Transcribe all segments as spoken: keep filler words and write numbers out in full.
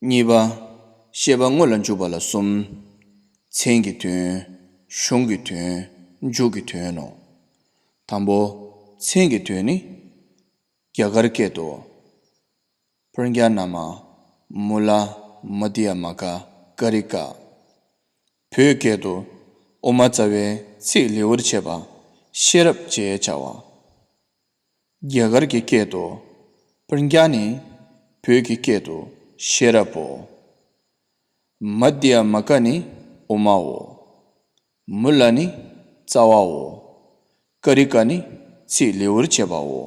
གཉིས་པ། བཤད་པ་དངོས་ལ་འཇུག་པ་ལ་གསུམ། མཚན་གྱི་དོན། གཞུང་གི་དོན། མཇུག་གི་དོན་ནོ། དང་པོ། མཚན་གྱི་དོན་ནི། རྒྱ་གར་སྐད་དུ། པྲཛྙཱ་ན་མ། མུ་ལ། མ་དྷྱ་མ་ཀ། ཀ་རི་ཀ། བོད་སྐད་དུ། དབུ་མ་རྩ་བའི་ཚིག་ལེའུར་བྱས་པ། ཤེས་རབ་ཅེས་བྱ་བ། རྒྱ་གར་གྱི་སྐད་དུ། པྲཛྙཱ་ནི། བོད་ཀྱི་སྐད་དུ། ཤེས་རབ་བོ། མ་དྷྱ་མ་ཀ་ནི། དབུ་མའོ། མུ་ལ་ནི། རྩ་བའོ། ཀ་རི་ཀ་ནི། ཚིག་ལེའུར་བྱས་པའོ།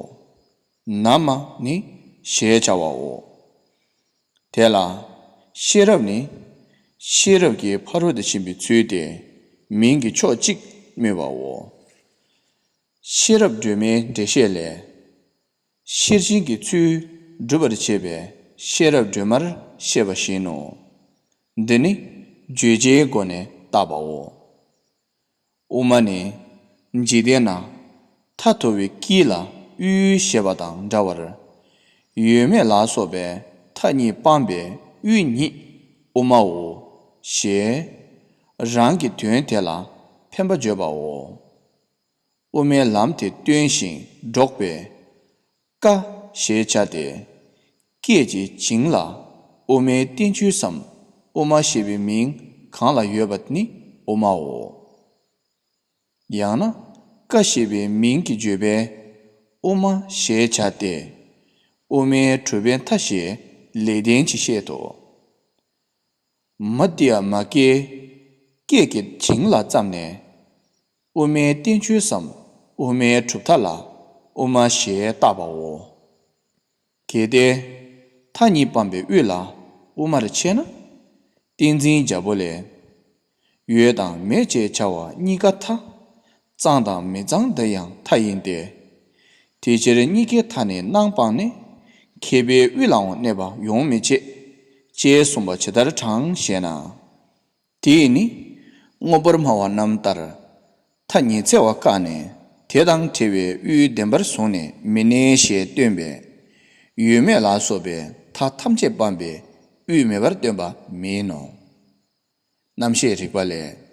ན་མ་ནི། ཞེས་བྱ་བའོ། དེ་ལ། ཤེས་རབ་ནི། ཤེས་རབ་ཀྱི་ཕ་རོལ་ཏུ་ཕྱིན་པའི་ཚུལ་ཏེ། མིང་གི་ཕྱོགས་གཅིག་སྨོས་པའོ། ཤེས་རབ་སྒྲོན་མའི་འགྲེལ་བཤད་ལས། ཤེར་ཕྱིན་གྱི་ཚུལ་སྒྲུབ་པར་བྱེད་པའི་ཤེས་རབ་སྒྲོན་མར་བཤད་པ་བཞིན་ནོ། འདི་ནི་བརྗོད་བྱའི་སྒོ་ནས་བཏགས་པའོ། དབུ་མ་ནི། འཇིག་རྟེན་ན། མཐའ་ཐུབ་པའི་དཀྱིལ་ལ་དབུས་ཞེས་པ་དང་འདྲ་བར། ཡོད་མེད་ལ་སོགས་པའི་མཐའ་གཉིས་སྤངས་པའི་དབུས་ཉིད་དབུ་མའོ། ཞེས། རང་གི་དོན་དེ་ལ་ཕན་པ་བརྗོད་པའོ། དབུ་མའི་ལམ་དེ་སྟོན་ཞིང་སྒྲོག་པའི། ཀ་ཞེས་བྱ་སྟེ། སྐད་ཀྱི་བྱིངས་ལ་དབུ་མའི་བསྟན་བཅོས་སམ་དབུ་མ་ཞེས་པའི་མིང་གང་ལ་ཡོད་པ་ནི་དབུ་མའོ། ཡང་ན་ཀ་ཞེས་པའི་མིང་གིས་བརྗོད་པའི་དབུ་མ་ཞེས་བྱ་སྟེ། དབུ་མའི་གྲུབ་པའི་མཐའ་ཞེས་ལེགས་ལྡན་གྱིས་བཤད་དོ། མ་དྷྱ་མ་ཀའི་སྐད་ཀྱི་བྱིངས་ལ་བརྩམས་ནས། དབུ་མའི་བསྟན་བཅོས་སམ་དབུ་མའི་གྲུབ་མཐའ་ལ་དབུ་མ་ཞེས་བཏགས་པའོ། གལ་ཏེ། མཐའ་གཉིས་སྤངས་པའི་དབུས་ལ་དབུ་མར་ཕྱེ་ན། ཏིང་འཛིན་རྒྱལ་པོ་ལས། ཡོད་དང་མེད་ཅེས་བྱ་བ་གཉིས་ཀ་མཐའ། གཙང་དང་མི་གཙང་འདི་ཡང་མཐའ་ཡིན་ཏེ། དེ་ཕྱིར་གཉིས་ཀའི་མཐའ་ནི་སྣང་སྤངས་ནས། མཁས་པའི་དབུས་ལའང་གནས་པ་ཡོང་མི་བྱེད། ཅེས་གསུངས་པ་ཇི་ལྟར་དྲང་ཞེ་ན། དེས་ནི། དངོས་པོར་སྨྲ་བ་རྣམས་ལྟར། མཐའ་ཉི་ཚེ་བ་བཀག་ནས་དེ་དང་བྲལ་བའི་དབུས་བདེན་པར་བཟུང་ནས་མི་གནས་ཞེས་སྟོན་པས། ཡོད་མེད་ལ་སོགས་པའི་མཐའ་ཐམས་ཅད་སྤངས་པའི་དབུས་མེད་པར་སྟོན་པ་མིན་ནོ། རྣམ་བཤད་རིག་པ་ལས།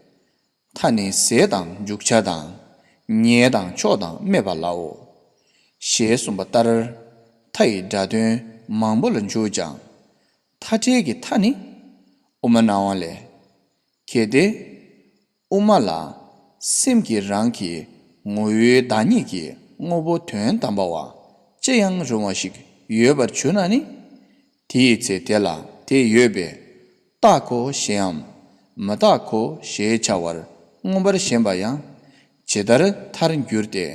མཐའ་ནི་ཟད་དང་འཇུག་བྱ་དང་། ཉལ་དང་ཕྱོགས་དང་སྨད་པ་ལའོ། ཞེས་གསུངས་པ་ལྟར། མཐའ་ཡི་སྒྲ་དོན་མང་པོ་ལ་འཇུག་ཀྱང་། མཐའ་བྲལ་གྱི་མཐའ་ནི། དབུ་མ་སྣང་བ་ལས། གལ་ཏེ། དབུ་མ་ལ། སེམས་ཀྱིས་རང་གི་ངོ་བོའི་བདག་ཉིད་ཀྱི་དངོས་པོ་དོན་དམ་པ་བ། ཅི་ཡང་རུང་བ་ཞིག་ཡོད་པར་གྱུར་ན་ནི། དེའི་ཚེ་དེ་ལ་དེ་ཡོད་པས། རྟག་གོ་ཞེའམ། མི་རྟག་གོ་ཞེས་བྱ་བར་མངོན་པར་ཞེན་པ་ཡང་། ཇི་ལྟར་མཐར་འགྱུར་ཏེ།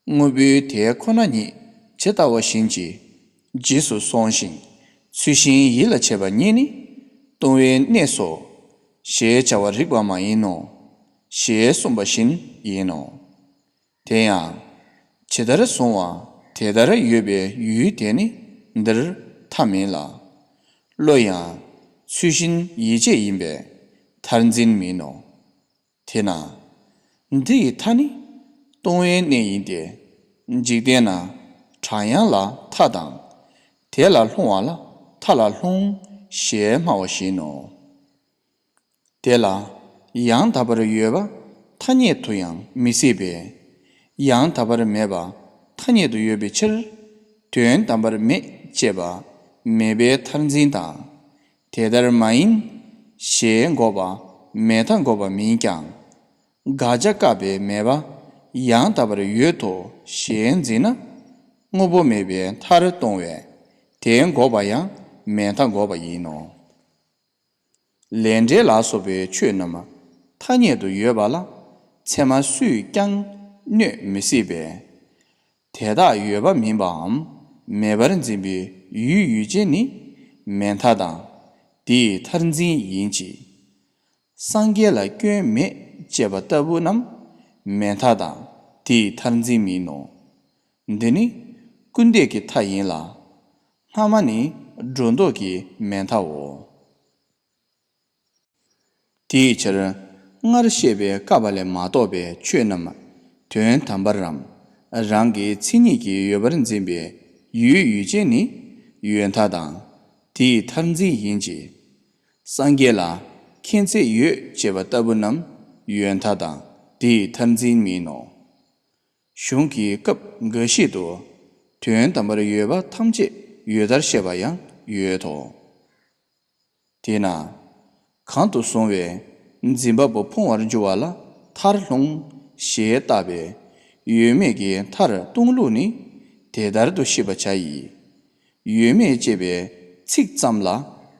དངོས་པོའི་དེ་ཁོ་ན་ཉིད་ཇི་ལྟ་བ་བཞིན་གྱི་རྗེས་སུ་སོང་ཞིང་ཚུལ་བཞིན་ཡིད་ལ་བྱེད་པ་ཉིད་ནི་སྟོང་པའི་གནས་སོ། ཞེས་བྱ་བར་རིགས་པ་མ་ཡིན་ནོ། ཞེས་གསུངས་པ་བཞིན་ཡིན་ནོ། དེ་ཡང་། ཇི་ལྟར་བཟུང་བ་དེ་ལྟར་ཡོད་པའི་ཡུལ་དེ་ནི་འདིར་མཐའ་མིན་ལ། བློ་ཡང་ཚུལ་བཞིན་ཡིད་བྱེད་ཡིན་པས་མཐར་འཛིན་མིན་ནོ། དེས་ན། འདི་ཡི་མཐའ་ནི་སྟོང་པའི་གནས་ཡིན་ཏེ། འཇིག་རྟེན་ན་གྲངས་དབྱངས་ལ་མཐའ་དང་། དེ་ལ་ལྷུང་བ་ལ་མཐའ་ལ་ལྷུང་ཞེས་སྨྲ་བ་བཞིན་ནོ། དེ་ལ་ཡང་དག་པར་ཡོད་པ་ཐ་སྙད་དུ་ཡང་མི་སྲིད་པས། ཡང་དག་པར་མེད་པ་ཐ་སྙད་དུ་ཡོད་པའི་ཕྱིར། དོན་དམ་པར་མེད་ཅེས་པ་མེད་པའི་མཐར་འཛིན་དང་། དེ་ལྟར་མ་ཡིན། ཞེས་འགོག་པ་མེད་མཐའ་འགོག་པ་མིན་ཀྱང་། དགག་བྱ་བཀག་པའི་མེད་པ་ཡང་དག་པར་ཡོད་དོ་ཞེས་འཛིན་ན། དངོས་པོ་མེད་པའི་མཐར་ལྟུང་བས་དེ་འགོག་པ་ཡང་མེད་མཐའ་འགོག་པ་ཡིན་ནོ། ལས་འབྲས་ལ་སོགས་པའི་ཆོས་རྣམས་ཐ་སྙད་དུ་ཡོད་པ་ལ་ཚད་མ་སུས་ཀྱང་གནོད་མི་སྲིད་པས། དེ་དག་ཡོད་པ་མིན་པའམ་མེད་པར་འཛིན་པའི་ཡུལ་ཡུལ་ཅན་ནི་མེད་མཐའ་དང་དེའི་མཐར་འཛིན་ཡིན་གྱི། སངས་རྒྱས་ལ་སྐྱོན་མེད་ཅེས་པ་ལྟ་བུ་རྣམས་མེད་མཐའ་དང་དེའི་མཐར་འཛིན་མིན་ནོ། འདི་ནི་སྐུར་འདེབས་ཀྱི་མཐའ་ཡིན་ལ། སྔ་མ་ནི་སྒྲོ་འདོགས་ཀྱི་མེད་མཐའོ། དེའི་ཕྱིར་སྔར་བཤད་པའི་བཀག་པ་ལས་མ་གཏོགས་པའི་ཆོས་རྣམས་དོན་དམ་པར་རམ། རང་གི་མཚན་ཉིད་ཀྱིས་ཡོད་པར་འཛིན་པའི་ཡུལ་ཡུལ་ཅན་ནི་ཡོད་མཐའ་དང་། དེའི་མཐར་འཛིན་ཡིན་གྱི། སངས་རྒྱས་ལ་མཁྱེན་ཚད་ཡོད་ཅེས་པ་ལྟ་བུ་རྣམས་ཡོད་མཐའ་དང་དེའི་མཐར་འཛིན་མིན་ནོ། གཞུང་གི་སྐབས་འགའ་ཞིག་ཏུ་དོན་དམ་པར་ཡོད་པ་ཐམས་ཅད་ཡོད་མཐར་བཤད་པ་ཡང་ཡོད་དོ། དེས་ན། གང་དུ་བཟུང་བའི་འཛིན་པ་པོ་སྤོང་བར་འགྱུར་བ་ལ་མཐར་ལྷུང་ཞེས་བཏགས་པས་ཡོད་མེད་ཀྱི་མཐར་ལྟུང་ལུགས་ནི་དེ་ལྟར་དུ་ཤེས་པར་བྱ་ཡི། ཡོད་མེད་ཅེས་པའི་ཚིག་ཙམ་ལ་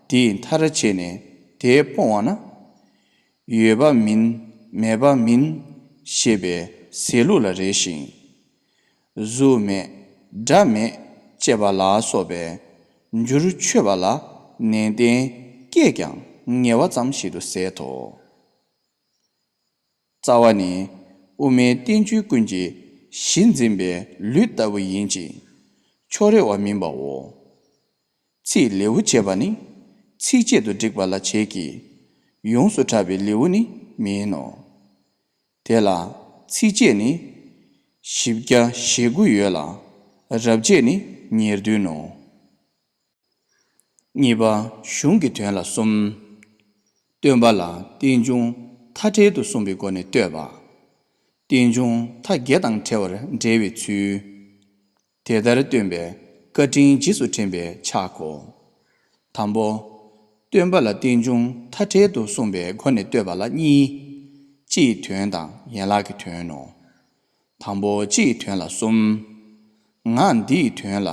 དེའི་མཐར་བྱས་ནས་དེ་སྤོང་བ་ན། ཡོད་པ་མིན་མེད་པ་མིན་ཞེས་པའི་ཟེར་ལུགས་ལ་རེ་ཞིང་། གཟུགས་མེད་སྒྲ་མེད་ཅེས་པ་ལ་སོགས་པའི་འགྱུར་ཆོད་པ་ལ་ནན་ཏན་སྐྱེས་ཀྱང་ངེས་པ་ཙམ་ཞིག་ཏུ་ཟད་དོ། རྩ་བ་ནི་དབུ་མའི་བསྟན་བཅོས་ཀུན་གྱི་གཞི་འཛིན་པའི་ལུས་ལྟ་བུ་ཡིན་ཅིང་ཕྱོགས་རེ་བ་མིན་པའོ། ཚིག་ལེའུ་ཅེས་པ་ནི་ཚིགས་བཅད་དུ་བསྒྲིགས་པ་ལ་བྱེད་ཀྱི། ཡོངས་སུ་གྲགས་པའི་ལེའུ་ནི་མིན་ནོ། དེ་ལ་ཚིགས་བཅད་ནི་བཞི་བརྒྱ་ཞེ་དགུ་ཡོད་ལ་རབ་བྱེད་ནི་ཉེར་བདུན་ནོ། གཉིས་པ་གཞུང་གི་དོན་ལ་གསུམ། སྟོན་པ་ལ་རྟེན་འབྱུང་མཐའ་བྲལ་དུ་གསུངས་པའི་སྒོ་ནས་བསྟོད་པ། རྟེན་འབྱུང་མཐའ་བརྒྱད་དང་བྲལ་བར་འགྲེལ་བའི་ཚུལ། དེ་ལྟར་སྟོན་པའི་བཀའ་དྲིན་རྗེས་སུ་དྲན་པའི་ཕྱག་གོ། དང་པོ། སྟོན་པ་ལ་རྟེན་འབྱུང་མཐའ་བྲལ་དུ་གསུངས་པའི་སྒོ་ནས་བསྟོད་པ་ལ་གཉིས། སྤྱིའི་དོན་དང་ཡན་ལག་གི་དོན་ནོ། དང་པོ་སྤྱིའི་དོན་ལ་གསུམ། ངག་འདིའི་དོན་ལ་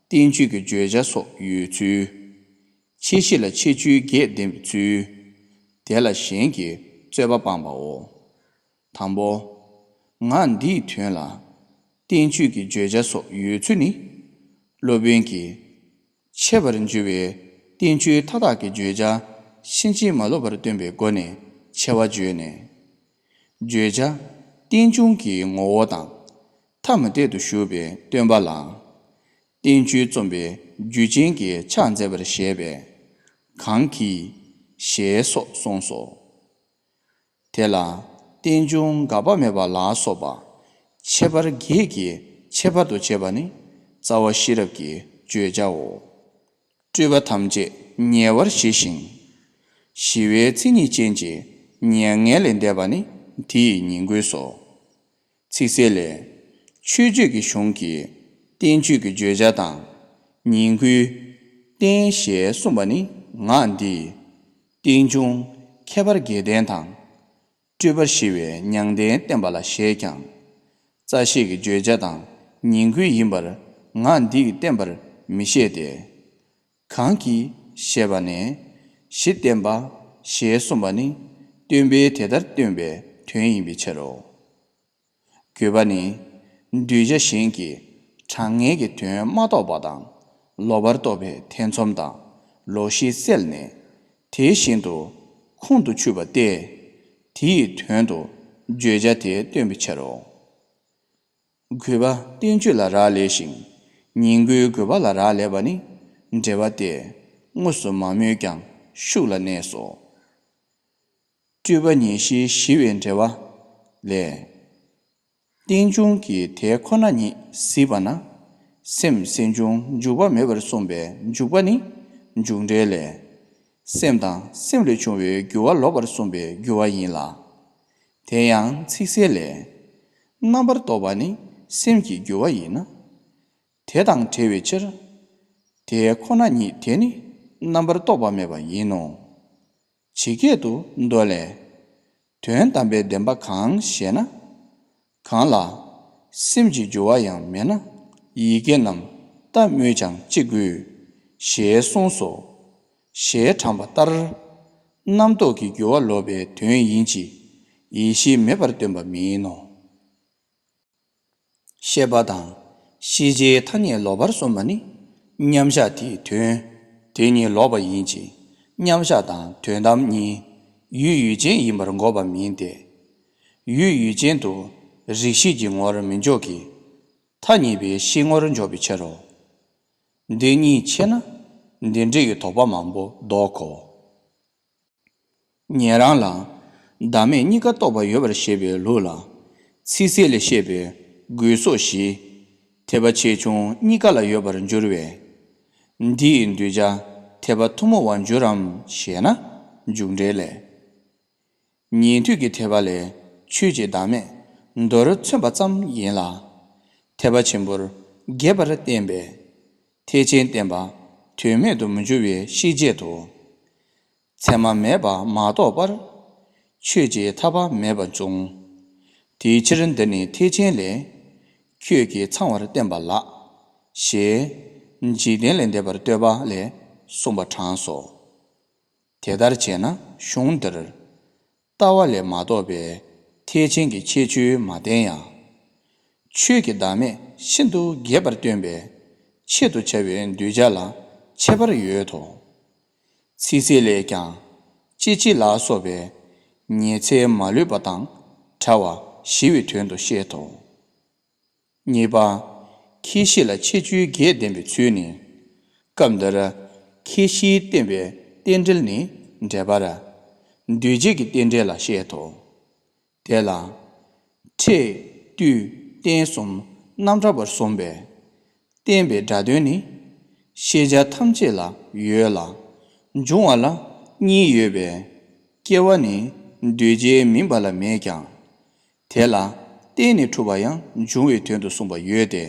བསྟན་བཅོས་ཀྱི་བརྗོད་བྱ་སོགས་ཡོད་ཚུལ། ཁྱད་གཞི་ལ་ཁྱད་ཆོས་བརྒྱད་ལྡན་པའི་ཚུལ། དེ་ལ་གཞན་གྱིས་རྩོད་པ་སྤངས་པའོ། དང་པོ། ངག་འདིའི་དོན་ལ་བསྟན་བཅོས་ཀྱི་བརྗོད་བྱ་སོགས་ཡོད་ཚུལ་ནི། སློབ་དཔོན་གྱིས་འཆད་པར་འགྱུར་བའི་བསྟན་བཅོས་མཐའ་དག་གི་བརྗོད་བྱ་ཕྱིན་ཅི་མ་ལོག་པར་སྟོན་པའི་སྒོ་ནས་ཕྱེ་བ་བརྗོད་ནས། བརྗོད་བྱ་རྟེན་འབྱུང་གི་ངོ་བོ་དང་ཐ་མི་དད་དུ་ཞུགས་པའི་སྟོན་པ་ལ། བསྟན་བཅོས་རྩོམ་པའི་རྒྱུ་ཅན་གྱི་ཕྱག་མཛད་པར་བཞེད་པས་གང་གིས་ཞེས་སོགས་གསུངས་སོ། དེ་ལ་རྟེན་འབྱུང་འགག་པ་མེད་པ་ལ་སོགས་པ་ཁྱད་པར་བརྒྱད་ཀྱིས་ཁྱད་པར་དུ་བྱས་པ་ནི་རྩ་བ་ཤེས་རབ་ཀྱི་བརྗོད་བྱའོ། སྤྲོས་པ་ཐམས་ཅད་ཉེ་བར་ཞི་ཞིང་། ཞི་བའི་མཚན་ཉིད་ཅན་གྱི་མྱ་ངན་ལས་འདས་པ་ནི་དེའི་ཉིང་དགོས་སོ། ཚིག་གསལ་ལས། མཆོད་བརྗོད་ཀྱི་གཞུང་གིས་བསྟན་བཅོས་ཀྱི་བརྗོད་བྱ་དང་། ཉིང་དགོས་རྟེན་ཞེས་གསུངས་པ་ནི་ངག་འདིས་རྟེན་འབྱུང་ཁྱད་པར་བརྒྱད་ལྡན་དང་། སྤྲོས་པར་ཞི་བའི་མྱང་འདས་བསྟན་པ་ལ་བཞེད་ཀྱང་། རྩ་ཤེས་ཀྱི་བརྗོད་བྱ་དང་ཉིང་དགོས་ཡིན་པར་ངག་འདིས་བསྟན་པར་མི་བཞེད་དེ། གང་གིས་ཞེས་པ་ནས་གཞི་བསྟན་པ་ཞེས་གསུངས་པ་ནི་སྟོན་པས་དེ་ལྟར་སྟོན་པའི་དོན་ཡིན་པའི་ཕྱིར་རོ། དགོས་པ་ནི། གདུལ་བྱ་གཞན་གྱིས་དྲང་ངེས་ཀྱི་དོན་མ་རྟོགས་པ་དང་ལོག་པར་རྟོག་པའི་ཐེ་ཚོམ་དང་ལོག་ཤེས་བསལ་ནས་དེ་བཞིན་དུ་ཁོང་དུ་ཆུད་པ་སྟེ། དེའི་དོན་དུ་བརྗོད་བྱ་དེ་སྟོན་པའི་ཕྱིར་རོ། དགོས་པ་བསྟན་བཅོས་ལ་རག་ལས་ཤིང་། ཉིང་དགོས་དགོས་པ་ལ་རག་ལས་པ་ནི་འབྲེལ་བ་སྟེ་དངོས་སུ་མ་སྨོས་ཀྱང་ཤུགས་ལ་གནས་སོ། སྤྲོས་པ་ཉེར་ཞིར་ཞི་བའི་འགྲེལ་པ་ལས། རྟེན་འབྱུང་གི་དེ་ཁོ་ན་ཉིད་གཟིགས་པ་ན། སེམས་སེམས་བྱུང་འཇུག་པ་མེད་པར་གསུངས་པའི་འཇུག་པ་ནི་འཇུག་འགྲེལ་ལས། སེམས་དང་སེམས་ལས་བྱུང་བའི་འགྱུར་བ་ལོག་པར་གསུངས་པའི་འགྱུར་བ་ཡིན་ལ། དེ་ཡང་ཚིག་གསལ་ལས། རྣམ་པར་རྟོག་པ་ནི་སེམས་ཀྱི་འགྱུར་བ་ཡིན་ན། དེ་དང་བྲལ་བའི་ཕྱིར། དེ་ཁོ་ན་ཉིད་དེ་ནི་རྣམ་པར་རྟོག་པ་མེད་པ་ཡིན་ནོ། ཇི་སྐད་དུ་མདོ་ལས། དོན་དམ་པའི་བདེན་པ་གང་ཞེ་ན། གང་ལ་སེམས་ཀྱི་འགྱུར་བ་ཡང་མེད་ན་ཡི་གེ་རྣམས་ལྟ་སྨོས་ཀྱང་ཅི་དགོས། ཞེས་གསུངས་སོ། ཞེས་དྲངས་པ་ལྟར། རྣམ་རྟོག་གི་འགྱུར་བ་ལོག་པའི་དོན་ཡིན་གྱི་ཡེ་ཤེས་མེད་པར་སྟོན་པ་མིན་ནོ། ཤེས་པ་དང་ཤེས་བྱའི་ཐ་སྙད་ལོག་པར་གསུངས་པ་ནི་མཉམ་བཞག་དེའི་དོན། དེ་གཉིས་ལོག་པ་ཡིན་གྱི་མཉམ་བཞག་དང་དོན་དམ་གཉིས་ཡུལ་ཡུལ་ཅན་ཡིན་པར་འགོག་པ་མིན་ཏེ། ཡུལ་ཡུལ་ཅན་དུ་རིགས་ཤེས་ཀྱི་ངོར་མི་འཇོག་གི། ཐ་སྙད་པའི་ཤེས་ངོར་འཇོག་པའི་ཕྱིར་རོ། འདི་གཉིས་ཕྱེ་ན་འདི་འདྲའི་དོགས་པ་མང་པོ་ལྡོག་གོ། ཉན་རང་ལ། བདག་མེད་གཉིས་ཀ་རྟོགས་པ་ཡོད་པར་བཤད་པའི་ལུགས་ལ། ཚིག་གསལ་ལས་བཤད་པའི་དགོས་སོགས་བཞི། འཐད་པ་ཆེ་ཆུང་གཉིས་ཀ་ལ་ཡོད་པར་འགྱུར་བས། འདིའི་གདུལ་བྱ་ འཐད་པ་ཐུན་མོང་བར་འགྱུར་རམ་ཞེ་ན། འཇུག་འགྲེལ་ལས། ཉན་ཐོས་ཀྱི་འཐད་པ་ལས་ཆོས་ཀྱི་བདག་མེད་མདོར་མཚོན་པ་ཙམ་ཡིན་ལ། ཐེག་པ་ཆེན་པོར་རྒྱས་པར་བསྟན་པས། ཐེག་ཆེན་བསྟན་པ་དོན་མེད་དུ་མི་འགྱུར་བའི་ཤེས་བྱེད་དོ། ཚད་མ་མེད་པ་མ་གཏོགས་པར། ཆོས་ཀྱི་ཐར་པ་མེད་པར་འབྱུང་། དེའི་ཕྱིར་འདི་ནི་ཐེག་ཆེན་ལས། ཁྱོད་ཀྱིས་ཚང་བར་བསྟན་པ་ལགས། ཞེས། འཇིག་རྟེན་ལས་འདས་པར་བསྟོད་པ་ལས་གསུངས་པ་དྲངས་སོ། དེ་ལྟར་བྱས་ན་གཞུང་འདིར། ལྟ་བ་ལས་མ་གཏོགས་པའི་ཐེག་ཆེན་གྱི་ཁྱད་ཆོས་མ་བསྟན་ཡང་། ཆོས་ཀྱི་བདག་མེད་ཤིན་ཏུ་རྒྱས་པར་སྟོན་པའི་ཆེད་དུ་བྱ་བའི་གདུལ་བྱ་ལ་ཁྱད་པར་ཡོད་དོ། ཚིག་གསལ་ལས་ཀྱང་། ཅི་ཕྱིར་ལ་སོགས་པའི་ཉི་ཚེ་མ་ལུས་པ་དང་བྲལ་བ་ཞི་བའི་དོན་དུ་བཤད་དོ། གཉིས་པ། ཁྱད་གཞི་ལ་ཁྱད་ཆོས་བརྒྱད་ལྡན་པའི་ཚུལ་ནི། སྐབས་འདིར་ཁྱད་གཞི་བསྟན་པའི་རྟེན་འབྲེལ་ནི་འགྲེལ་པར། འདུས་བྱས་ཀྱི་རྟེན་འབྲེལ་ལ་བཤད་དོ། དེ་ལ། འཕྲད་བསྡུས་བརྟེན་གསུམ་རྣམ་འཁྲུལ་པར་གསུངས་པས། བརྟེན་པའི་སྒྲ་དོན་ནི། ཤེས་བྱ་ཐམས་ཅད་ལ་ཡོད་ལ། འབྱུང་བ་ལ་གཉིས་ཡོད་པས། སྐྱེ་བ་ནི་འདུས་བྱས་མིན་པ་ལ་མེད་ཀྱང་། དེ་ལ་བརྟེན་ནས་འཁྲུལ་པ་ཡང་འབྱུང་བའི་དོན་དུ་གསུངས་པ་ཡོད་དེ།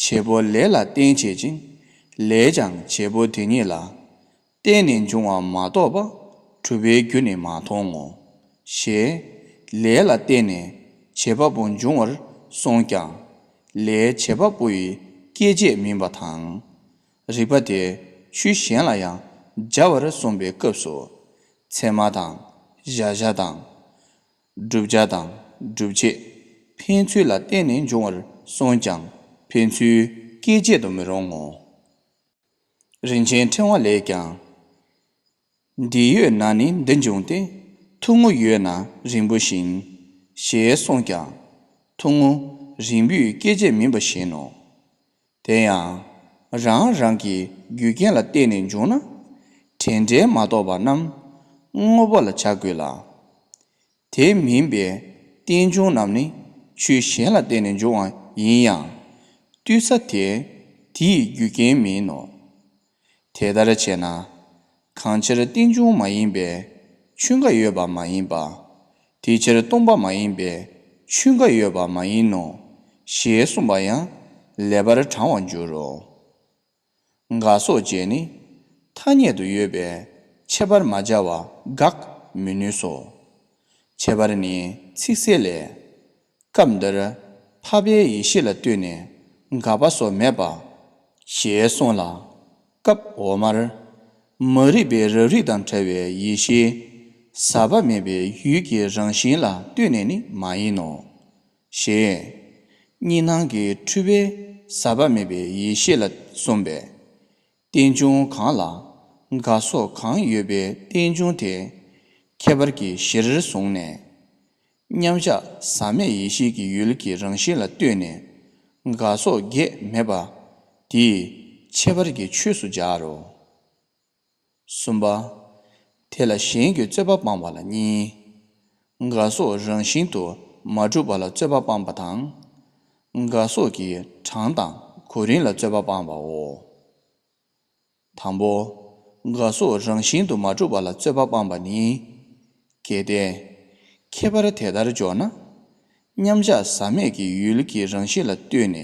བྱེད་པོ་ལས་ལ་བརྟེན་བྱེད་ཅིང་། ལས་ཀྱང་བྱེད་པོ་དེ་ཉིད་ལ། བརྟེན་ནས་འབྱུང་བ་མ་གཏོགས་པ། གྲུབ་པའི་རྒྱུ་ནི་མ་མཐོང་ངོ་། ཞེས། ལས་ལ་བརྟེན་ནས་བྱེད་པ་པོ་འབྱུང་བར་གསུངས་ཀྱང་། ལས་བྱེད་པ་པོ་ཡི་སྐྱེད་བྱེད་མིན་པ་དང་། རིགས་པ་དེ་ཆོས་གཞན་ལ་ཡང་སྦྱར་བར་གསུངས་པའི་སྐབས་སུ། ཚད་མ་དང་། གཞལ་བྱ་དང་། བསྒྲུབ་བྱ་དང་། སྒྲུབ་བྱེད། ཕན་ཚུན་ལ་བརྟེན་ནས་འབྱུང་བར་གསུངས་ཀྱང་ཕན་ཚུན་སྐྱེད་བྱེད་དུ་མི་རུང་ངོ་། རིན་ཆེན་ཕྲེང་བ་ལས་ཀྱང་། འདི་ཡོད་ན་ནི་འདི་འབྱུང་སྟེ། ཐུང་ངུ་ཡོད་ན་རིང་པོ་བཞིན། ཞེས་གསུངས་ཀྱང་། ཐུང་ངུ་རིང་པོའི་སྐྱེད་བྱེད་མིན་པ་བཞིན་ནོ། དེ་ཡང་། རང་རང་གི་རྒྱུ་རྐྱེན་ལ་བརྟེན་ནས་འབྱུང་ན། འབྲེལ་འབྲེལ་མ་གཏོགས་པ་རྣམས་དངོས་པོ་ལ་བྱ་དགོས་ལ། དེ་མིན་པའི་རྟེན་འབྱུང་རྣམས་ནི་ཆོས་གཞན་ལ་བརྟེན་ནས་འབྱུང་བ་ཡིན་ཡང་། ལྟོས་ས་དེ་དེའི་རྒྱུ་རྐྱེན་མིན་ནོ། དེ་ལྟར་བྱས་ན། གང་ཕྱིར་རྟེན་འབྱུང་མ་ཡིན་པའི་ཆོས་འགའ་ཡོད་པ་མ་ཡིན་པ། དེ་ཕྱིར་སྟོང་པ་མ་ཡིན་པའི་ཆོས་འགའ་ཡོད་པ་མ་ཡིན་ནོ། ཞེས་གསུངས་པ་ཡང་ལེགས་པར་དྲང་བར་འགྱུར་རོ། འགའ་སོགས་བཅས་ནི་ཐ་སྙད་དུ་ཡོད་པས་ཁྱད་པར་མ་སྦྱར་བ་དགག་མི་ནུས་སོ། ཁྱད་པར་ནི་ཚིག་གསལ་ལས། སྐབས་འདིར་འཕགས་པའི་ཡེ་ཤེས་ལ་ལྟོས་ནས་འགག་པ་སོགས་མེད་པ། ཞེས་གསུངས་ལ། སྐབས་འོག་མར། མ་རིག་པའི་རབ་རིབ་དང་བྲལ་བའི་ཡེ་ཤེས་ཟག་པ་མེད་པའི་ཡུལ་གྱི་རང་བཞིན་ལ་ལྟོས་ནས་ནི་མ་ཡིན་ནོ། ཞེས། གཉིས་སྣང་གི་འཁྲུལ་པས་ཟག་པ་མེད་པའི་ཡེ་ཤེས་ལ་གསུངས་པས། རྟེན་འབྱུང་གང་ལ་འགའ་སོགས་གང་ཡོད་པའི་རྟེན་འབྱུང་དེ། ཁྱད་པར་གྱི་གཞིར་བཟུང་ནས། མཉམ་གཞག་ཟག་མེད་ཡེ་ཤེས་ཀྱི་ཡུལ་གྱི་རང་བཞིན་ལ་ལྟོས་ནས། འགའ་སོགས་བརྒྱད་མེད་པ། དེའི་ཁྱད་པར་གྱི་ཆོས་སུ་སྦྱར་རོ། གསུམ་པ། དེ་ལ་གཞན་གྱི་རྩོད་པ་སྤངས་པ་ལ་གཉིས། འགའ་སོགས་རང་བཞིན་དུ་མ་གྲུབ་པ་ལ་རྩོད་པ་སྤངས་པ་དང་། འགའ་སོགས་ཀྱི་གྲངས་དང་གོ་རིམ་ལ་རྩོད་པ་སྤངས་པའོ། དང་པོ། འགའ་སོགས་རང་བཞིན་དུ་མ་གྲུབ་པ་ལ་རྩོད་པ་སྤངས་པ་ནི། གལ་ཏེ། ཁྱད་པར་དེ་ལྟར་འཇོག་ན། མཉམ་གཞག་ཟག་མེད་ཀྱི་ཡུལ་གྱི་རང་བཞིན་ལ་ལྟོས་ནས།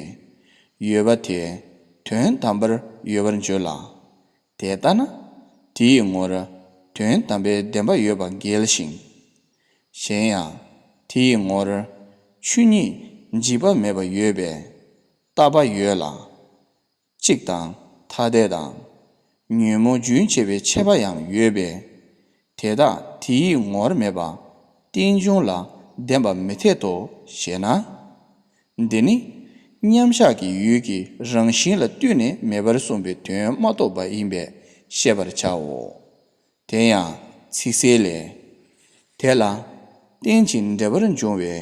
ཡོད་པ་དེ་དོན་དམ་པར་ཡོད་པར་འགྱུར་ལ། དེ་ལྟ་ན། དེའི་ངོར་དོན་དམ་པའི་བདེན་པ་ཡོད་པ་འགལ་ཞིང་། གཞན་ཡང་། དེའི་ངོར་ཆོས་ཉིད་འཇིག་པ་མེད་པ་ཡོད་པས་རྟག་པ་ཡོད་ལ། གཅིག་དང་ཐ་དད་དང་། ཉོན་མོངས་རྒྱུན་ཆད་པའི་ཆད་པ་ཡང་ཡོད་པས། དེ་དག་དེའི་ངོར་མེད་པ་རྟེན་འབྱུང་ལ་བདེན་པ་མི་འཐད་དོ་ཞེ་ན། འདི་ནི་མཉམ་གཞག་གི་ཡུལ་གྱི་རང་བཞིན་ལ་ལྟོས་ནས་མེད་པར་གསུངས་པའི་དོན་མ་རྟོགས་པ་ཡིན་པས་བཤད་པར་བྱའོ། དེ་ཡང་ཚིག་གསལ་ལས། དེ་ལ་རྟེན་ཅིང་འབྲེལ་པར་འབྱུང་བའི་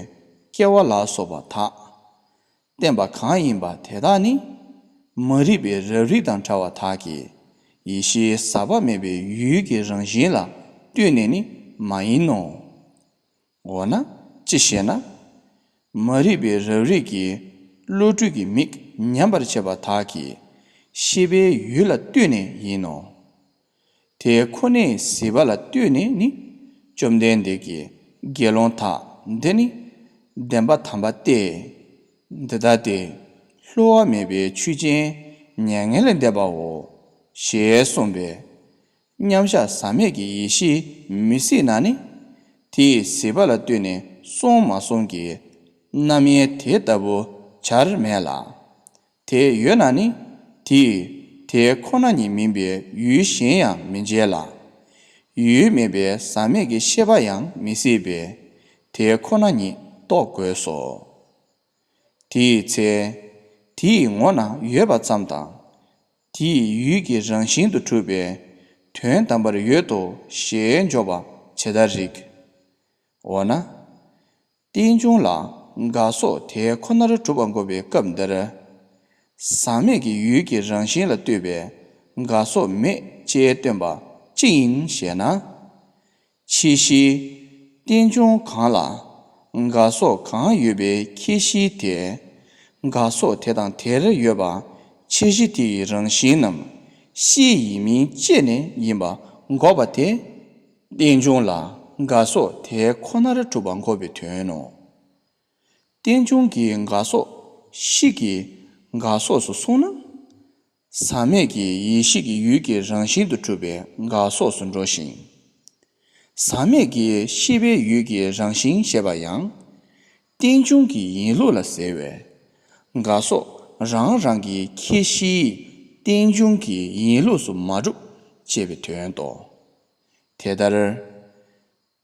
སྐྱེ་བ་ལ་སོགས་པ་དག་བསྟན་པ་གང་ཡིན་པ་དེ་དག་ནི། མ་རིག་པའི་རབ་རིབ་དང་བྲལ་བ་དག་གི་ཡེ་ཤེས་ཟག་པ་མེད་པའི་ཡུལ་གྱི་རང་བཞིན་ལ་ལྟོས་ནས་ནི་མ་ཡིན་ནོ། འོ་ན་ཅི་ཞེ་ན། མ་རིག་པའི་རབ་རིབ་ཀྱིས་བློ་གྲོས་ཀྱི་མིག་ཉམས་པར་བྱེད་པ་དག་གི་ཤེས་པའི་ཡུལ་ལ་ལྟོས་ནས་ཡིན་ནོ། དེ་ཁོ་ནའི་གཟིགས་པ་ལ་ལྟོས་ནས་ནི། བཅོམ་ལྡན་འདས་ཀྱིས་དགེ་སློང་དག་འདི་ནི་བདེན་པ་དམ་པ་སྟེ། འདི་ལྟ་སྟེ། བསླུ་བ་མེད་པའི་ཆོས་ཅན། མྱ་ངན་ལས་འདས་པའོ། ཞེས་གསུངས་པས། མཉམ་གཞག་ཟག་མེད་ཀྱི་ཡེ་ཤེས་མི་སྲིད་ན་ནི། དེའི་གཟིགས་པ་ལ་ལྟོས་ནས་སོང་མ་སོང་གི་རྣམ་དབྱེ་དེ་ལྟ་བུ་བྱར་མེད་ལ། དེ་ཡོད་ན་ནི་དེས་དེ་ཁོ་ན་ཉིད་མིན་པའི་ཡུལ་གཞན་ཡང་མི་འབྱེད་ལ། ཡུལ་མེད་པའི་ཟག་མེད་ཀྱི་ཤེས་པ་ཡང་མི་སྲིད་པས་དེ་ཁོ་ན་ཉིད་རྟོགས་དགོས་སོ། དེའི་ཚེ། དེའི་ངོ་ན་ཡོད་པ་ཙམ་དང་། དེའི་ཡུལ་གྱི་རང་བཞིན་དུ་གྲུབ་པའི་དོན་དམ་པར་ཡོད་དོ་ཞེས་འཇོག་པ་ཇི་ལྟར་རིགས། འོ་ན། རྟེན་འབྱུང་ལ་དགག་སོགས་དེ་ཁོ་ནར་གྲུབ་པ་འགོག་པའི་སྐབས་འདིར། ཟག་མེད་ཀྱི་ཡུལ་གྱི་རང་བཞིན་ལ་ལྟོས་པའི་དགག་སོགས་མེད་ཅེས་སྟོན་པ་ཅི་ཡིན་ཞེ་ན། ཕྱི་གཞིའི་རྟེན་འབྱུང་གང་ལ་དགག་སོགས་གང་ཡོད་པའི་ཁྱད་གཞི་དེ། དགག་སོགས་དེ་དང་དེར་ཡོད་པ་ཁྱད་གཞི་དེ་ཡི་རང་བཞིན་ནམ་གཞི་ཡིན་མིན་དཔྱད་ནས་ཡིན་པ་འགོག་པ་དེ། རྟེན་འབྱུང་ལ་དགག་སོགས་དེ་ཁོ་ནར་གྲུབ་པ་འགོག་པའི་དོན་ནོ། རྟེན་འབྱུང་གི་དགག་སོགས་གཞི་གི་དགག་སོགས་སུ་སོང་ན། ཟག་མེད་ཀྱི་ཡེ་ཤེས་ཀྱི་ཡུལ་གྱི་རང་བཞིན་དུ་གྲུབ་པའི་དགག་སོགས་སུ་འགྲོ་ཞིང་། ཟག་མེད་ཀྱི་ཤེས་པའི་ཡུལ་གྱི་རང་བཞིན་ཞེས་པ་ཡང་། རྟེན་འབྱུང་གི་ཡིན་ལུགས་ལ་ཟེར་བས། དགག་སོགས་རང་རང་གི་ཁྱད་གཞིའི་རྟེན་འབྱུང་གི་ཡིན་ལུགས་སུ་མ་གྲུབ་ཅེས་པའི་དོན་ཏོ། དེ་ལྟར།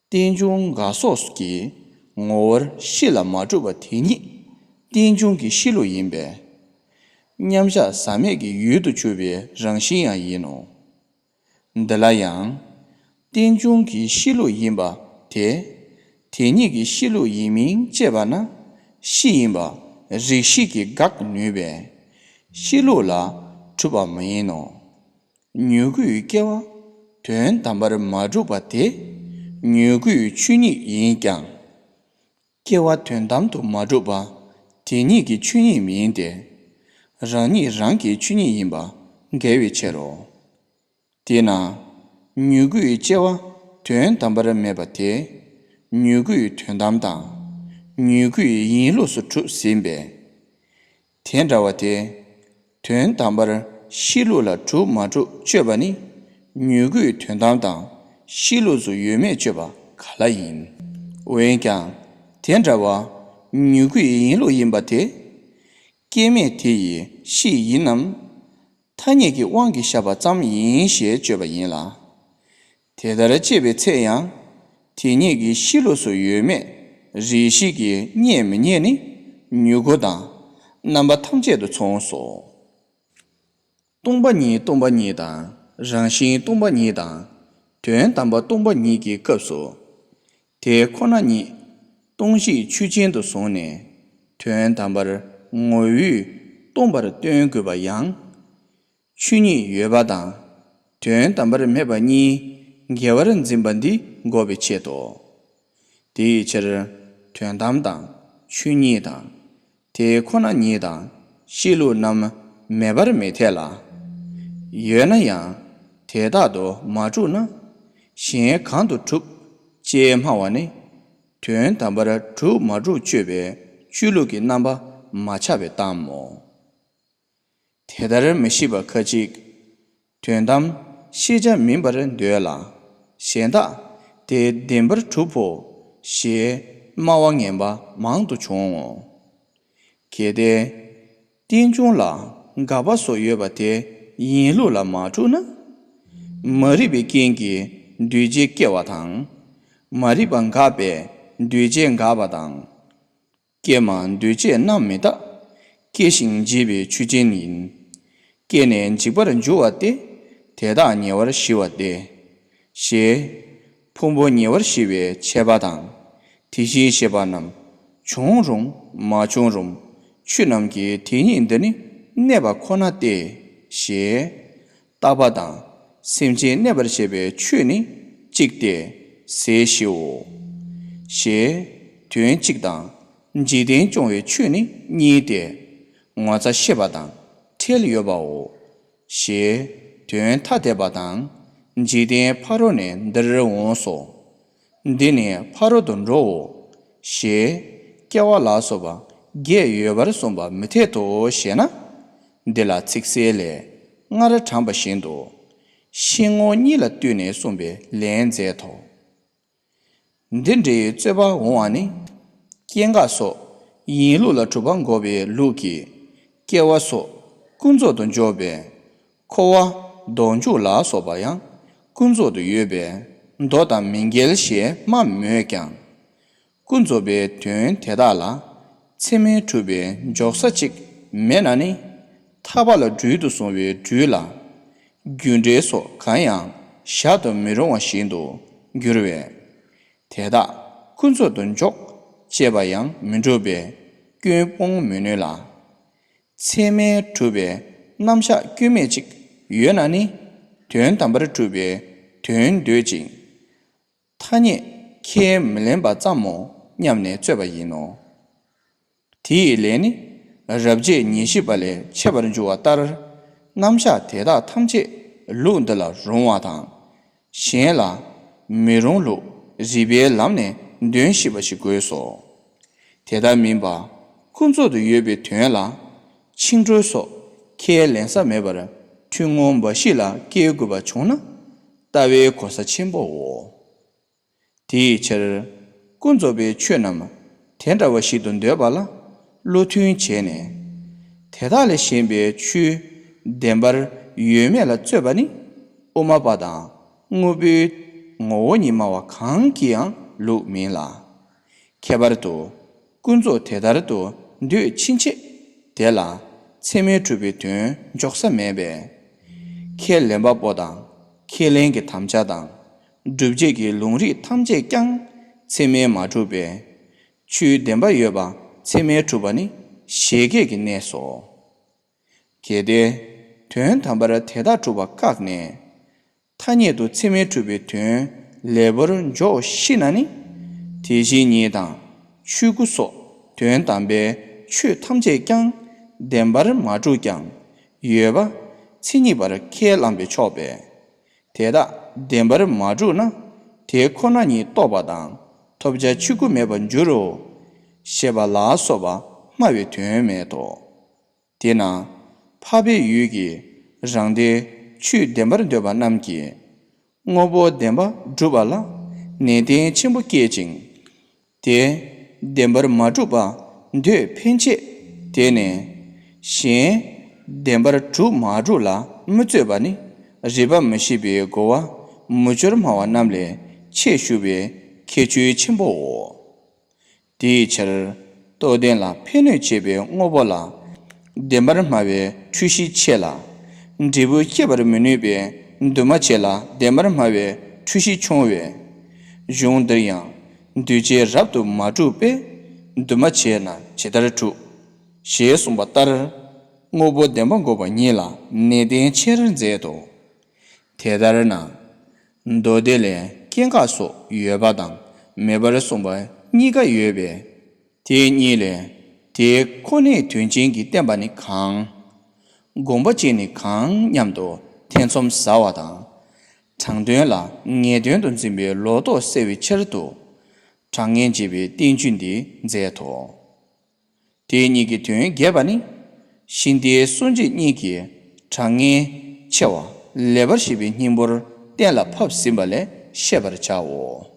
རྟེན་འབྱུང་དགག་སོགས་ཀྱི་ངོ་བོར་གཞི་ལ་མ་གྲུབ་པ་དེ་ཉིད་རྟེན་འབྱུང་གི་གཤིས་ལུགས་ཡིན་པས། མཉམ་གཞག་ཟག་མེད་ཀྱི་ཡུལ་དུ་གྱུར་པའི་རང་བཞིན་ཡང་ཡིན་ནོ། འདི་ལ་ཡང་། རྟེན་འབྱུང་གི་གཤིས་ལུགས་ཡིན་པ་དེ། དེ་ཉིད་ཀྱི་གཤིས་ལུགས་ཡིན་མིན་དཔྱད་པ་ན་གཞི་ཡིན་པ་རིགས་ཤེས་ཀྱིས་དགག་ནུས་པས། གཤིས་ལུགས་ལ་གྲུབ་པ་མ་ཡིན་ནོ། མྱུ་གུའི་སྐྱེ་བ་དོན་དམ་པར་མ་གྲུབ་པ་དེ་མྱུ་གུའི་ཆོས་ཉིད་ཡིན་ཀྱང་། སྐྱེ་བ་དོན་དམ་དུ་མ་གྲུབ་པ་དེ་ཉིད་ཀྱི་ཆོས་ཉིད་མིན་ཏེ། རང་ཉིད་རང་གི་ཆོས་ཉིད་ཡིན་པ་འགལ་བའི་ཕྱིར་རོ། དེས་ན། མྱུ་གུའི་སྐྱེ་བ་དོན་དམ་པར་མེད་པ་དེ་མྱུ་གུའི་དོན་དམ་དང་། མྱུ་གུའི་ཡིན་ལུགས་སུ་གྲུབ་ཟིན་པས། དེ་འདྲ་བ་དེ། དོན་དམ་པར་གཤིས་ལུགས་ལ་གྲུབ་མ་གྲུབ་དཔྱོད་པ་ནི། མྱུ་གུའི་དོན་དམ་དང་གཤིས་ལུགས་སུ་ཡོད་མེད་དཔྱོད་པ་ག་ལ་ཡིན། འོན་ཀྱང་དེ་འདྲ་བ་མྱུ་གུའི་ཡིན་ལུགས་ཡིན་པ་དེ། སྐྱེ་མེད་དེ་ཡི་གཤིས་ཡིན་ནམ། ཐ་སྙད་ཀྱི་དབང་གིས་བཞག་པ་ཙམ་ཡིན་ཞེས་དཔྱོད་པ་ཡིན་ལ། དེ་ལྟར་དཔྱད་པའི་ཚེ་ཡང་། དེ་ཉིད་ཀྱི་གཤིས་ལུགས་སུ་ཡོད་མེད་རིགས་ཤེས་ཀྱིས་རྙེད་མི་རྙེད་ནི་མྱུ་གུ་དང་རྣམ་པ་ཐམས་ཅད་དུ་མཚུངས་སོ། སྟོང་པ་ཉིད་སྟོང་པ་ཉིད་དང་རང་བཞིན་སྟོང་པ་ཉིད་དང་དོན་དམ་པ་སྟོང་པ་ཉིད་ཀྱི་སྐབས་སུ། དེ་ཁོ་ན་ཉིད་སྟོང་གཞི་ཆོས་ཅན་དུ་བཟུང་ནས་དོན་དམ་པར་ངོ་བོས་སྟོང་པར་སྟོན་དགོས་པ་ཡང་། ཆོས་ཉིད་ཡོད་པ་དང་དོན་དམ་པར་མེད་པ་གཉིས་འགལ་བར་འཛིན་པ་འདི་འགོག་པའི་ཆེད་དོ། དེའི་ཕྱིར་དོན་དམ་དང་ཆོས་ཉིད་དང་དེ་ཁོ་ན་ཉིད་དང་གཤིས་ལུགས་རྣམས་མེད་པར་མི་འཐད་ལ། ཡོད་ན་ཡང་དེ་དག་ཏུ་མ་གྲུབ་ན་གཞན་གང་དུ་གྲུབ་ཅེས་སྨྲ་བ་ནི། དོན་དམ་པར་གྲུབ་མ་གྲུབ་དཔྱོད་པའི་ཆོས་ལུགས་ཀྱི་རྣམ་པ་མ་ཆགས་པའི་གཏམ་མོ། དེ་ལྟར་མི་ཤེས་པ་ཁ་ཅིག་དོན་དམ་ཤེས་བྱ་མིན་པར་འདོད་ལ། གཞན་དག་དེ་བདེན་པར་གྲུབ་བོ་ཞེས་སྨྲ་བ་ངན་པ་མང་དུ་བྱུང་ངོ་། གལ་ཏེ། རྟེན་འབྱུང་ལ་འགག་པ་སོགས་ཡོད་པ་དེ་ཡིན་ལུགས་ལ་མ་གྲུབ་ན། མ་རིག་པའི་རྐྱེན་གྱིས་འདུས་བྱས་སྐྱེ་བ་དང་། མ་རིག་པ་འགགས་པས་འདུས་བྱས་འགག་པ་དང་། སྐྱེས་མ་འདུས་བྱས་རྣམས་མི་རྟག་སྐྱེ་ཞིང་འཇིག་པའི་ཆོས་ཅན་ཡིན། སྐྱེས་ནས་འཇིག་པར་འགྱུར་བ་སྟེ། དེ་དག་ཉེ་བར་ཞི་བ་སྟེ། ཞེས། ཕུང་པོ་ཉེ་བར་ཞི་བའི་འཆད་པ་དང་། དེ་བཞིན་གཤེགས་པ་རྣམས་བྱུང་རུང་མ་བྱུང་རུང་ཆོས་རྣམས་ཀྱི་དེ་ཉིད་འདི་ནི་གནས་པ་ཁོ་ན་སྟེ། ཞེས། རྟག་པ་དང་སེམས་ཅན་གནས་པར་བྱེད་པའི་ཆོས་ནི་གཅིག་སྟེ་ཟད་ཞིའོ། ཞེས། དོན་གཅིག་དང་འཇིག་རྟེན་སྐྱོང་བའི་ཆོས་ནི་གཉིས་ཏེ། ངོ་ཚ་ཤེས་པ་དང་ཁྲེལ་ཡོད་པའོ། ཞེས་དོན་ཐ་དད་པ་དང་ འཇིག་རྟེན་ཕ་རོལ་ནས་འདིར་འོངས་སོ། འདི་ནི་ཕ་རོལ་ཏུ་འགྲོའོ། ཞེས་སྐྱེ་བ་ལ་སོགས་པ་བརྒྱད་ཡོད་པར་གསུངས་པ་མི་འཐད་དོ་ཞེ་ན། འདི་ལ་ཚིག་གསལ་ལས་སྔར་དྲངས་པ་བཞིན་དུ། ཤེས་ངོ་གཉིས་ལ་ལྟོས་ནས་གསུངས་པའི་ལན་མཛད་དོ། འདི་འདྲའི་རྩོད་པ་འོང་བ་ནི། སྐྱེ་འགག་སོགས་ཡིན་ལུགས་ལ་གྲུབ་པ་འགོག་པའི་ལུགས་ཀྱིས། སྐྱེ་བ་སོགས་ཀུན་རྫོབ་ཏུ་འཇོག་པས། འཁོར་བ་ལྡོག་འཇུག་ལ་སོགས་པ་ཡང་ཀུན་རྫོབ་ཏུ་ཡོད་པས་མདོ་དང་མི་འགལ་ཞེས་སྨྲ་མོད་ཀྱང་། ཀུན་རྫོབ་པའི་དོན་དེ་དག་ལ་ཚད་མས་གྲུབ་པའི་འཇོག་ས་གཅིག་མེད་ན་ནི། ཐར་པ་ལ་སྦྲུལ་དུ་བཟུང་བའི་སྦྲུལ་ལ། རྒྱུ་འབྲས་སོགས་གང་ཡང་བཞག་ཏུ་མི་རུང་བ་བཞིན་དུ་འགྱུར་བས། དེ་དག་ཀུན་རྫོབ་ཏུ་འཇོག་ཅེས་པ་ཡང་མི་འགྲུབ་པས་སྐྱོན་སྤོང་མི་ནུས་ལ། ཚད་མས་གྲུབ་པའི་རྣམ་གཞག་སྐྱོན་མེད་ཅིག་ཡོད་ན་ནི། དོན་དམ་པར་གྲུབ་པའི་དོན་འདོད་ཅིང་། ཐ་སྙད་ཁས་མི་ལེན་པ་ཙམ་མོ་སྙམ་ནས་རྩོད་པ་ཡིན་ནོ། དེ་ཡི་ལན་ནི། རབ་བྱེད་ཉེར་ཞི་པ་ལས་འཆད་པར་འགྱུར་བ་ལྟར། རྣམ་གཞག་དེ་དག་ཐམས་ཅད་ལུགས་འདི་ལ་རུང་བ་དང་། གཞན་ལ་མི་རུང་ལུགས་རིགས་པའི་ལམ་ནས་འདོན་ཤེས་པ་ཞིག་དགོས་སོ། དེ་ལྟར་མིན་པ་ཀུན་རྫོབ་ཏུ་ཡོད་པའི་དོན་ལ་འཆིང་གྲོལ་སོགས་ཁས་ལེན་ས་མེད་པར་འཁྲུལ་ངོ་འབའ་ཞིག་ལ་སྐྱེལ་དགོས་པ་བྱུང་ན། ལྟ་བའི་གོལ་ས་ཆེན་པོའོ། དེའི་ཕྱིར་ཀུན་རྫོབ་པའི་ཆོས་རྣམས་དེ་འདྲ་བ་ཞིག་ཏུ་འདོད་པ་ལ་བློ་མཐུན་བྱས་ནས། དེ་དག་ལས་གཞན་པའི་ཆོས་བདེན་པར་ཡོད་མེད་ལ་རྩོད་པ་ནི་དབུ་མ་པ་དང་དངོས་པོའི་ངོ་བོ་ཉིད་སྨྲ་བ་གང་གིས་ཡང་ལུགས་མིན་ལ། ཁྱད་པར་དུ་ཀུན་རྫོབ་དེ་ལྟར་དུ་འདོད་ཕྱིན་ཆད་དེ་ལ་ཚད་མས་གྲུབ་པའི་དོན་འཇོག་ས་མེད་པས། ཁས་ལེན་པ་པོ་དང་ཁས་ལེན་གྱི་དམ་བཅའ་དང་སྒྲུབ་བྱེད་ཀྱི་ལུང་རིགས་ཐམས་ཅད་ཀྱང་ཚད་མས་མ་གྲུབ་པས། ཆོས་བདེན་པ་ཡོད་པ་ཚད་མས་གྲུབ་པ་ནི་བཞད་གད་ཀྱི་གནས་སོ། གལ་ཏེ་དོན་དམ་པར་དེ་དག་གྲུབ་པ་བཀག་ནས། ཐ་སྙད་དུ་ཚད་མས་གྲུབ་པའི་དོན་ལེགས་པར་འཇོག་ཤེས་ན་ནི། དེ་བཞིན་ཉིད་དང་ཆོས་སྐུ་སོགས་དོན་དམ་པའི་ཆོས་ཐམས་ཅད་ཀྱང་བདེན་པར་མ་གྲུབ་ཀྱང་ཡོད་པ་མཚན་ཉིད་པར་ཁས་བླངས་པས་ཆོག་པས། དེ་དག་བདེན་པར་མ་གྲུབ་ན་དེ་ཁོ་ན་ཉིད་རྟོགས་པ་དང་ཐོབ་བྱ་ཆོས་སྐུ་མེད་པར་འགྱུར་རོ། ཞེས་པ་ལ་སོགས་པ་སྨྲ་བའི་དོན་མེད་དོ། དེས་ན་འཕགས་པའི་ཡུལ་གྱི་རང་སྡེའི་ཆོས་བདེན་པར་འདོད་པ་རྣམས་ཀྱིས་དངོས་པོ་བདེན་པ་སྒྲུབ་པ་ལ་ནན་ཏན་ཆེན་པོ་སྐྱེད་ཅིང་། དེ་བདེན་པར་མ་གྲུབ་པ་འདོད་ཕན་ཆད་དེ་ནས་གཞན་བདེན་པར་གྲུབ་མ་གྲུབ་ལ་མི་རྩོད་པ་ནི་རིགས་པ་མི་ཤེས་པའི་རྒོལ་བ་མུ་ཅོར་སྨྲ་བ་རྣམས་ལས་ཆེས་ཞུ་བའི་ཁྱད་ཆོས་ཆེན་པོའོ། དེའི་ཕྱིར་རྟོགས་ལྡན་ལ་ཕན་གནོད་བྱེད་པའི་དངོས་པོ་ལ་བདེན་པར་སྨྲ་བའི་འཁྲུལ་གཞི་ཆེ་ལ། འབྲས་བུ་སྐྱེད་པར་མི་ནུས་པའི་འདུས་མ་བྱས་ལ་བདེན་པར་སྨྲ་བའི་འཁྲུལ་གཞི་ཆུང་བས། གཞུང་འདིར་ཡང་འདུས་བྱས་རབ་ཏུ་མ་གྲུབ་པས་འདུས་མ་བྱས་ན་ཇི་ལྟར་གྲུབ། ཞེས་གསུངས་པ་ལྟར་དངོས་པོ་བདེན་པ་འགོག་པ་ཉིད་ལ་ནན་ཏན་ཆེར་མཛད་དོ། དེ་ལྟར་ན། མདོ་སྡེ་ལས་སྐྱེ་འགག་སོགས་ཡོད་པ་དང་མེད་པར་གསུངས་པ་གཉིས་ཀ་ཡོད་པས། དེ་གཉིས་ལས་དེ་ཁོ་ནའི་དོན་ཅན་གྱིས་བསྟན་པ་ནི་གང་། དགོངས་པ་ཅན་ནི་གང་སྙམ་དུ་ཐེ་ཚོམ་ཟ་བ་དང་། དྲང་དོན་ལ་ངེས་དོན་དུ་འཛིན་པའི་ལོག་རྟོག་སེལ་བའི་ཕྱིར་དུ། དྲང་ངེས་འབྱེད་པའི་བསྟན་བཅོས་འདི་མཛད་དོ། དེ་གཉིས་ཀྱི་དོན་རྒྱས་པ་ནི། ཤིང་རྟའི་སྲོལ་འབྱེད་གཉིས་ཀྱིས་དྲང་ངེས་ཆེ་བ་ལེགས་པར་བཤད་པའི་སྙིང་པོར་གཏན་ལ་ཕབ་ཟིན་པ་ལས་ཤེས་པར་བྱའོ།